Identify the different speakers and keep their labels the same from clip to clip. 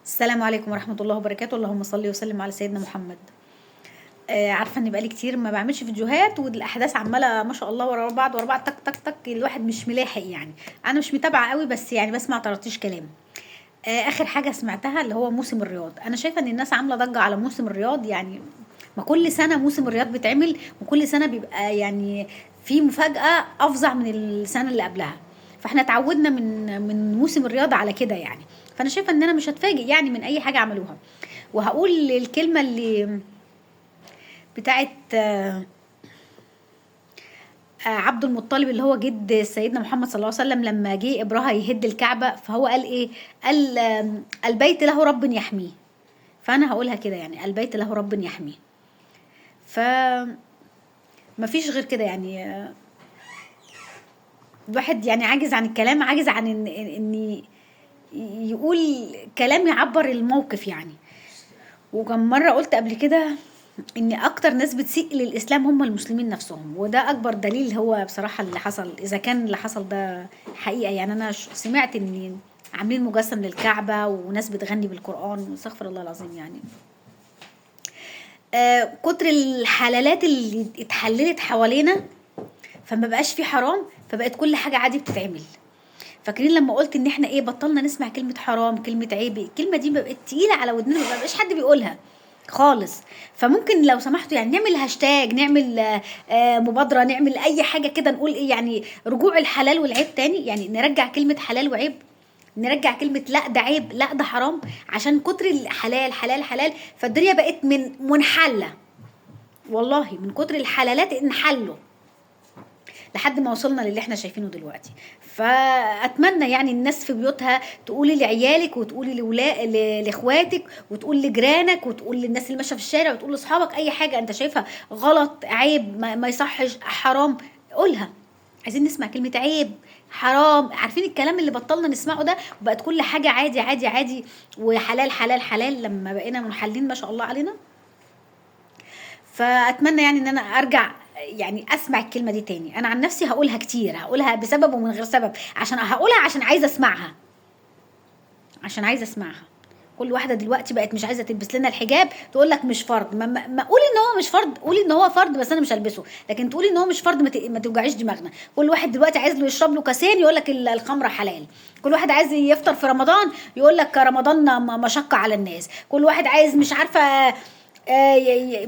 Speaker 1: السلام عليكم ورحمة الله وبركاته. اللهم صل وسلم على سيدنا محمد. عارفة ان بقالي كتير ما بعملش فيديوهات، والاحداث عمالة ما شاء الله ورا بعض ورا بعض، تك تك تك، الواحد مش ملاحق يعني. انا مش متابعة قوي، بس يعني بسمع طراطيش كلام. اخر حاجة سمعتها اللي هو موسم الرياض. انا شايفة ان الناس عاملة ضجة على موسم الرياض، يعني ما كل سنة موسم الرياض بيتعمل، وكل سنة بيبقى يعني في مفاجأة افظع من السنة اللي قبلها، فاحنا اتعودنا من موسم الرياض على كده يعني. فانا شايفة ان انا مش هتفاجئ يعني من اي حاجة عملوها. وهقول الكلمة اللي بتاعت عبد المطلب اللي هو جد سيدنا محمد صلى الله عليه وسلم، لما جه ابرهة يهد الكعبة، فهو قال ايه؟ قال البيت له رب يحميه. فانا هقولها كده يعني، البيت له رب يحميه. ف مفيش غير كده يعني. الواحد يعني عاجز عن الكلام، عاجز عن ان يقول كلام يعبر الموقف يعني. وكم مرة قلت قبل كده ان اكتر ناس بتسيء للاسلام هم المسلمين نفسهم، وده اكبر دليل هو بصراحة اللي حصل، اذا كان اللي حصل ده حقيقة يعني. انا سمعت ان عاملين مجسم للكعبة وناس بتغني بالقرآن، واستغفر الله العظيم يعني. كتر الحلالات اللي اتحللت حوالينا فما بقاش في حرام، فبقت كل حاجة عادي بتتعمل. فاكرين لما قلت ان احنا ايه، بطلنا نسمع كلمة حرام، كلمة عيب، الكلمة دي بقت تقيلة على ودننا، ما بقاش حد بيقولها خالص. فممكن لو سمحتوا يعني نعمل هاشتاج، نعمل مبادرة، نعمل اي حاجة كده، نقول ايه يعني، رجوع الحلال والعيب تاني يعني، نرجع كلمة حلال وعيب، نرجع كلمة لا ده عيب، لا ده حرام، عشان كتر الحلال حلال حلال فالدنيا بقت من منحلة والله، من كتر الحلالات انحلوا لحد ما وصلنا للي احنا شايفينه دلوقتي. فاتمنى يعني الناس في بيوتها تقولي لعيالك، وتقولي لاخواتك، وتقول لجيرانك، وتقول للناس اللي ماشية في الشارع، وتقول لاصحابك اي حاجة انت شايفها غلط، عيب، ما يصحش، حرام، قولها. عايزين نسمع كلمة عيب، حرام، عارفين الكلام اللي بطلنا نسمعه ده، وبقت كل حاجة عادي عادي عادي وحلال حلال حلال لما بقينا منحلين ما شاء الله علينا. فاتمنى يعني ان انا ارجع يعني اسمع الكلمة دي تاني. انا عن نفسي هقولها كتير، هقولها بسبب ومن غير سبب، عشان هقولها عشان عايزه اسمعها، عشان عايزه اسمعها. كل واحدة دلوقتي بقت مش عايزه تلبس لنا الحجاب، تقول لك مش فرض. ما قولي ان هو مش فرض، قولي ان هو فرض بس انا مش هلبسه، لكن تقولي ان هو مش فرض ما توجعيش دماغنا. كل واحد دلوقتي عايز له يشرب له كاسين يقول لك الخمرة حلال. كل واحد عايز يفطر في رمضان يقول لك رمضان مشقة على الناس. كل واحد عايز مش عارفه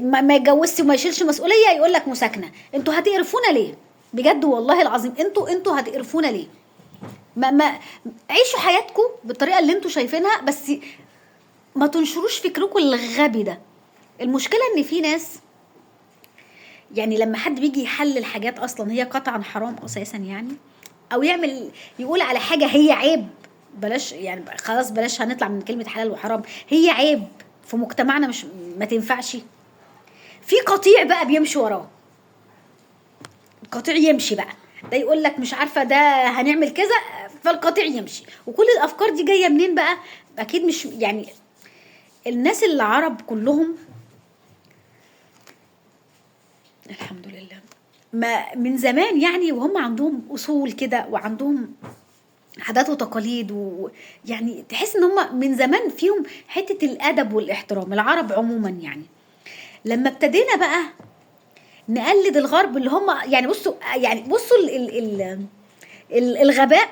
Speaker 1: ما يتجوزش وما يشيلش مسؤولية يقول لك مساكنه. انتوا هتقرفونا ليه بجد والله العظيم؟ انتوا هتقرفونا ليه؟ ما عيشوا حياتكم بالطريقة اللي انتوا شايفينها، بس ما تنشروش فكركم الغبي ده. المشكلة ان في ناس يعني لما حد بيجي يحلل حاجات اصلا هي قطعا حرام اساسا يعني، او يعمل يقول على حاجة هي عيب، بلاش يعني خلاص بلاش، هنطلع من كلمة حلال وحرام، هي عيب في مجتمعنا، مش ما تنفعش. في قطيع بقى بيمشي وراه، القطيع يمشي بقى، ده يقول لك مش عارفه ده هنعمل كذا، فالقطيع يمشي. وكل الافكار دي جاية منين بقى؟ اكيد مش يعني الناس العرب كلهم الحمد لله ما من زمان يعني، وهم عندهم اصول كده وعندهم عادات وتقاليد، ويعني تحس ان هم من زمان فيهم حتة الادب والاحترام، العرب عموما يعني. لما ابتدينا بقى نقلد الغرب اللي هم يعني بصوا، يعني بصوا ال ال ال الغباء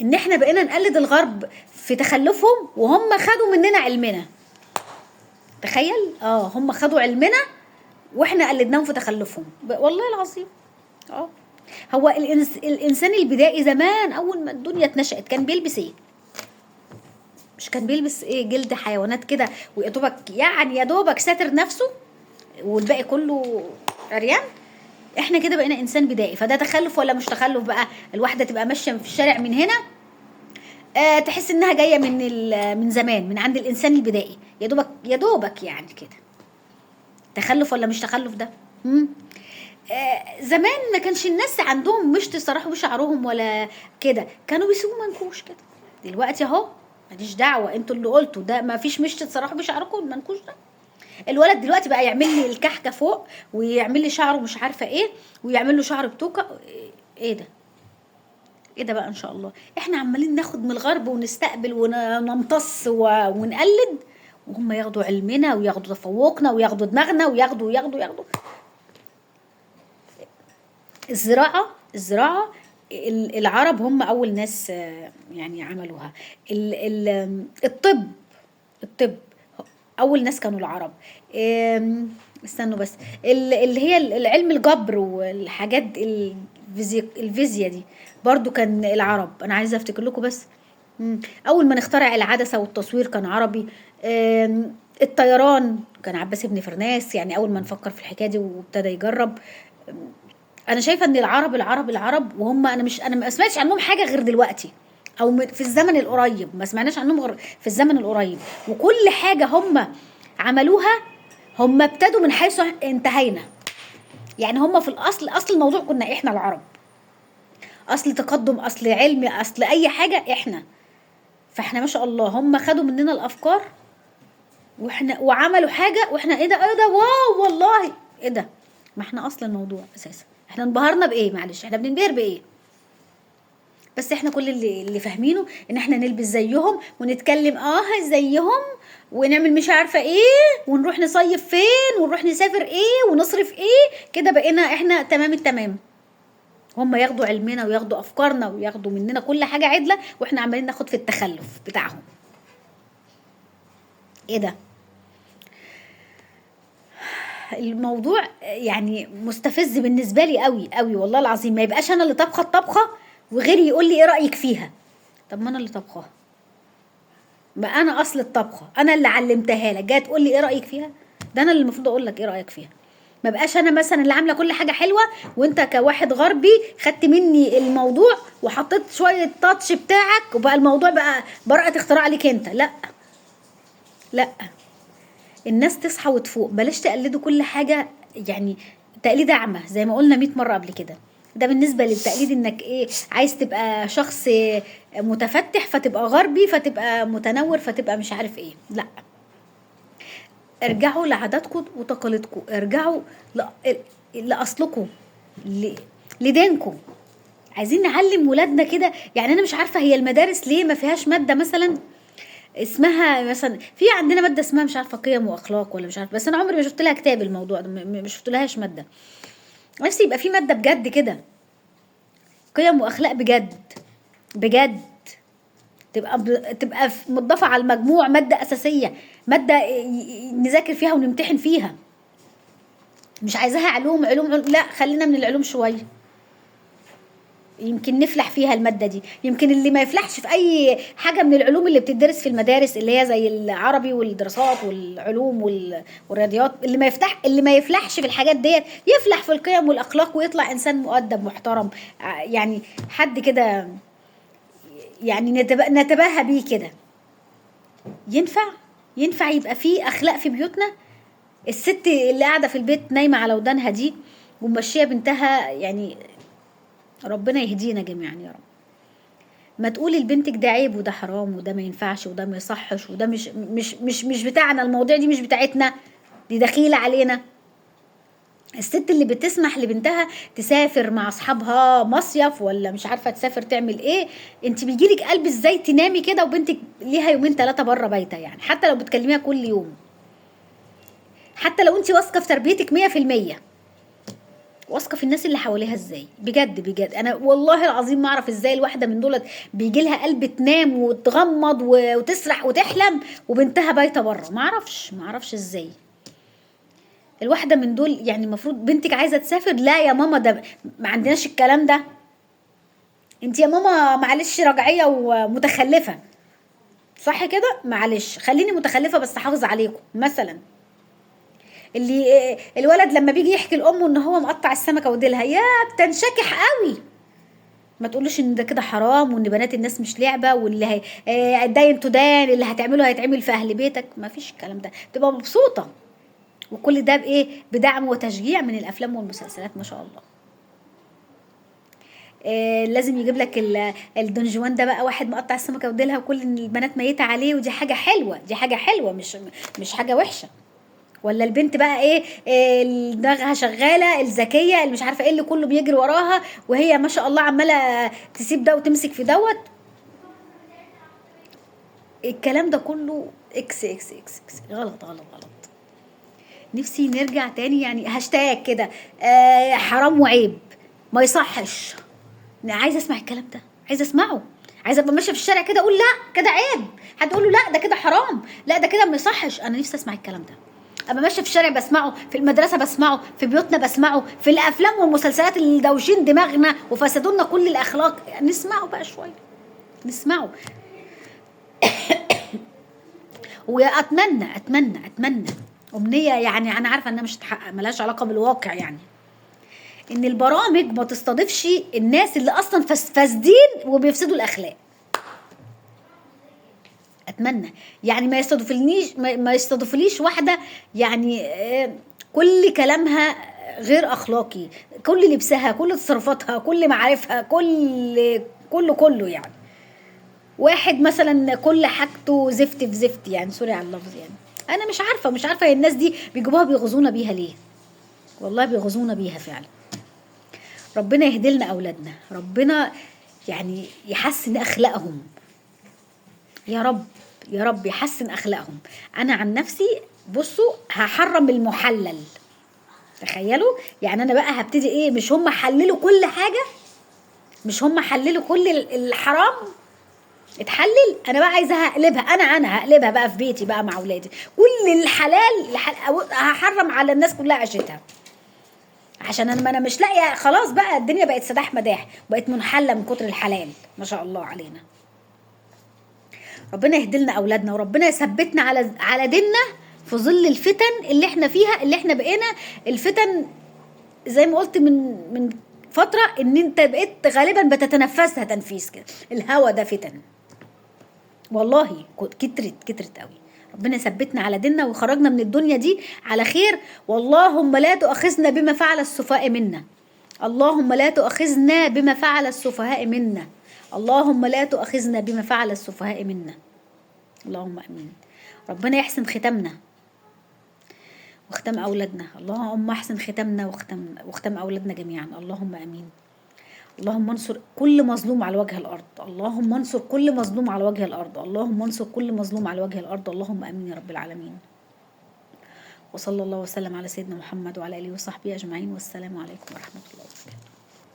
Speaker 1: ان احنا بقينا نقلد الغرب في تخلفهم، وهم خدوا مننا علمنا. تخيل، هم خدوا علمنا واحنا قلدناهم في تخلفهم، والله العظيم. هو الانسان البدائي زمان اول ما الدنيا اتنشأت كان بيلبس ايه؟ مش كان بيلبس ايه؟ جلد حيوانات كده، ويا دوبك يعني يا دوبك ساتر نفسه والباقي كله عريان. احنا كده بقينا انسان بدائي. فده تخلف ولا مش تخلف بقى؟ الواحدة تبقى ماشية في الشارع من هنا، تحس انها جاية من زمان، من عند الانسان البدائي، يا دوبك يا دوبك يعني كده. تخلف ولا مش تخلف ده؟ زمان ما كانش الناس عندهم مشط يسرحوا بشعرهم ولا كده، كانوا بيسيبوا منكوش كده. دلوقتي اهو ماليش دعوه، انتوا اللي قلتوا ده ما فيش مشط تسرحوا بشعركم المنكوش ده. الولد دلوقتي بقى يعمل لي الكحكه فوق، ويعمل لي شعره مش عارفه ايه، ويعمل له شعر بتوكه، ايه ده؟ ايه ده بقى ان شاء الله؟ احنا عمالين ناخد من الغرب ونستقبل ونمتص ونقلد، وهم ياخدوا علمنا وياخدوا تفوقنا وياخدوا دماغنا وياخدوا وياخدوا وياخدوا. الزراعة العرب هم أول ناس يعني عملوها. الطب أول ناس كانوا العرب. استنوا بس، اللي هي العلم الجبر والحاجات الفيزياء دي برضو كان العرب. أنا عايزة أفتكر لكم بس. أول ما نخترع العدسة والتصوير كان عربي. الطيران كان عباس بن فرناس، يعني أول ما نفكر في الحكاية دي وابتدى يجرب. أنا شايفة إن العرب العرب العرب، وهم أنا ما سمعتش عنهم حاجة غير دلوقتي أو في الزمن القريب، ما سمعناش عنهم غير في الزمن القريب. وكل حاجة هم عملوها هم ابتدوا من حيث انتهينا. يعني هم في الأصل، أصل الموضوع كنا إحنا العرب، أصل تقدم، أصل علم، أصل أي حاجة إحنا. فإحنا ما شاء الله هم خدوا مننا الأفكار وإحنا وعملوا حاجة، وإحنا إيه ده، إيه ده، واو والله إيه ده، ما إحنا أصل الموضوع أساسا. إحنا انبهرنا بإيه؟ معلش إحنا بننبهر بإيه؟ بس إحنا كل اللي فاهمينه إن إحنا نلبس زيهم ونتكلم زيهم ونعمل مش عارفة إيه ونروح نصيف فين ونروح نسافر إيه ونصرف إيه، كده بقينا إحنا تمام التمام. هم ياخدوا علمنا وياخدوا أفكارنا وياخدوا مننا كل حاجة عدلة، وإحنا عمالين ناخد في التخلف بتاعهم. إيه ده؟ الموضوع يعني مستفز بالنسبة لي قوي قوي والله العظيم. ما يبقاش أنا اللي طبخة الطبخة وغيري يقول لي إيه رأيك فيها. طب ما أنا اللي طبخها، ما أنا أصل الطبخة، أنا اللي علمتها لك، جاي تقول لي إيه رأيك فيها؟ ده أنا اللي المفروض أقول لك إيه رأيك فيها. ما بقاش أنا مثلا اللي عاملة كل حاجة حلوة، وأنت كواحد غربي خدت مني الموضوع وحطيت شوية تاتش بتاعك وبقى الموضوع بقى براءة اختراع ليك أنت. لا لا، الناس تصحى وتفوق، بلاش تقلدوا كل حاجة، يعني تقليد أعمى زي ما قلنا 100 مرة قبل كده. ده بالنسبة للتقليد، انك ايه عايز تبقى شخص متفتح فتبقى غربي فتبقى متنور فتبقى مش عارف ايه. لا، ارجعوا لعاداتكم وتقاليدكم، ارجعوا لأصلكم، لدينكم. عايزين نعلم ولادنا كده. يعني انا مش عارفة هي المدارس ليه ما فيهاش مادة مثلا اسمها، مثلا في عندنا مادة اسمها مش عارفة قيم واخلاق ولا مش عارفة، بس انا عمري ما شفت لها كتاب الموضوع ده، ما شفت لهاش مادة. نفسي يبقى في مادة بجد كده، قيم واخلاق بجد بجد، تبقى متضافة على المجموع، مادة أساسية، مادة نذاكر فيها ونمتحن فيها. مش عايزاها علوم علوم علوم، لا خلينا من العلوم شوية، يمكن نفلح فيها المادة دي. يمكن اللي ما يفلحش في أي حاجة من العلوم اللي بتدرس في المدارس اللي هي زي العربي والدراسات والعلوم والرياضيات، اللي ما يفلحش في الحاجات ديت يفلح في القيم والأخلاق ويطلع إنسان مؤدب محترم، يعني حد كده يعني نتباهى بيه كده. ينفع يبقى فيه أخلاق في بيوتنا؟ الست اللي قاعدة في البيت نايمة على ودانها دي وماشية بنتها، يعني ربنا يهدينا جميعا يا رب. ما تقولي لبنتك ده عيب وده حرام وده ما ينفعش وده ما يصحش وده مش مش مش مش بتاعنا، المواضيع دي مش بتاعتنا، دي دخيلة علينا. الست اللي بتسمح لبنتها تسافر مع اصحابها مصيف ولا مش عارفه تسافر تعمل ايه، انت بيجيلك قلب ازاي تنامي كده وبنتك ليها يومين 3 بره بيتها؟ يعني حتى لو بتكلميها كل يوم، حتى لو انت واثقة في تربيتك 100%، واثقة في الناس اللي حواليها ازاي؟ بجد بجد انا والله العظيم ما اعرف ازاي الواحدة من دولت بيجي لها قلب تنام وتغمض وتسرح وتحلم وبنتها بايته بره. ما اعرفش ازاي الواحدة من دول. يعني المفروض بنتك عايزه تسافر، لا يا ماما ده ما عندناش الكلام ده، انت يا ماما معلش رجعية ومتخلفه، صح كده؟ معلش خليني متخلفة بس حافظ عليكم. مثلا اللي الولد لما بيجي يحكي لامه ان هو مقطع السمكة وديلها، يا بتنشكح قوي، ما تقولوش ان ده كده حرام وان بنات الناس مش لعبه واللي داين تدان، اللي هتعمله هيتعمل في اهل بيتك، ما فيش الكلام ده. تبقى مبسوطة، وكل ده بايه؟ بدعم وتشجيع من الافلام والمسلسلات ما شاء الله. لازم يجيب لك الدونجوان ده بقى، واحد مقطع السمكة وديلها وكل البنات ميته عليه، ودي حاجة حلوة، دي حاجة حلوة مش حاجة وحشة. ولا البنت بقى ايه دماغها شغالة الذكية اللي مش عارفه ايه اللي كله بيجري وراها، وهي ما شاء الله عماله تسيب ده وتمسك في دوت. الكلام ده كله اكس اكس اكس اكس، غلط غلط غلط. نفسي نرجع تاني يعني هاشتاج كده، حرام وعيب، ما يصحش. انا عايزه اسمع الكلام ده، عايزه اسمعه، عايزه ابقى ماشية في الشارع كده اقول لا كده عيب، حد يقول له لا ده كده حرام، لا ده كده ما يصحش. انا نفسي اسمع الكلام ده، ابقى ماشية في الشارع بسمعه، في المدرسة بسمعه، في بيوتنا بسمعه، في الافلام والمسلسلات اللي دوشين دماغنا وفسدوا لنا كل الاخلاق نسمعه بقى شوية، نسمعه. واتمنى اتمنى اتمنى امنية، يعني انا عارفه انها مش هتتحقق، ملهاش علاقة بالواقع، يعني ان البرامج ما تستضيفش الناس اللي اصلا فاسدين وبيفسدوا الاخلاق. اتمنى يعني ما يستضيفلنيش، ما يستضيفليش واحدة يعني كل كلامها غير اخلاقي، كل لبسها، كل تصرفاتها، كل معارفها، كل كله كله، يعني واحد مثلا كل حاجته زفت في زفت، يعني sorry على اللفظ. يعني انا مش عارفه، مش عارفه الناس دي بيجيبوها بيغزونا بيها ليه، والله بيغزونا بيها فعلا. ربنا يهدلنا اولادنا، ربنا يعني يحسن اخلاقهم يا رب، يا رب يحسن اخلاقهم. انا عن نفسي بصوا هحرم المحلل، تخيلوا يعني انا بقى هبتدي ايه، مش هم حللوا كل حاجة، مش هم حللوا كل الحرام اتحلل، انا بقى عايزه هقلبها، انا هقلبها بقى في بيتي بقى مع اولادي، كل الحلال هحرم على الناس كلها عيشتها، عشان انا ما انا مش لاقيه خلاص بقى، الدنيا بقت سداح مداح، بقت منحله من كتر الحلال ما شاء الله علينا. ربنا يهدلنا اولادنا، وربنا يثبتنا على ديننا في ظل الفتن اللي احنا فيها، اللي احنا بقينا الفتن زي ما قلت من فترة، ان انت بقيت غالبا بتتنفسها تنفيس كده، الهوا ده فتن والله، كترت قوي. ربنا يثبتنا على ديننا ويخرجنا من الدنيا دي على خير. واللهم لا تؤاخذنا بما فعل السفهاء منا، اللهم لا تؤاخذنا بما فعل السفهاء منا، اللهم لا تؤاخذنا بما فعل السفهاء منا، اللهم امين. ربنا يحسن ختامنا وختام اولادنا، اللهم احسن ختامنا وختام اولادنا جميعا، اللهم امين. اللهم انصر كل مظلوم على وجه الارض، اللهم انصر كل مظلوم على وجه الارض، اللهم انصر كل مظلوم على وجه الارض، اللهم امين يا رب العالمين. وصلى الله وسلم على سيدنا محمد وعلى اله وصحبه اجمعين، والسلام عليكم ورحمة الله وبركاته.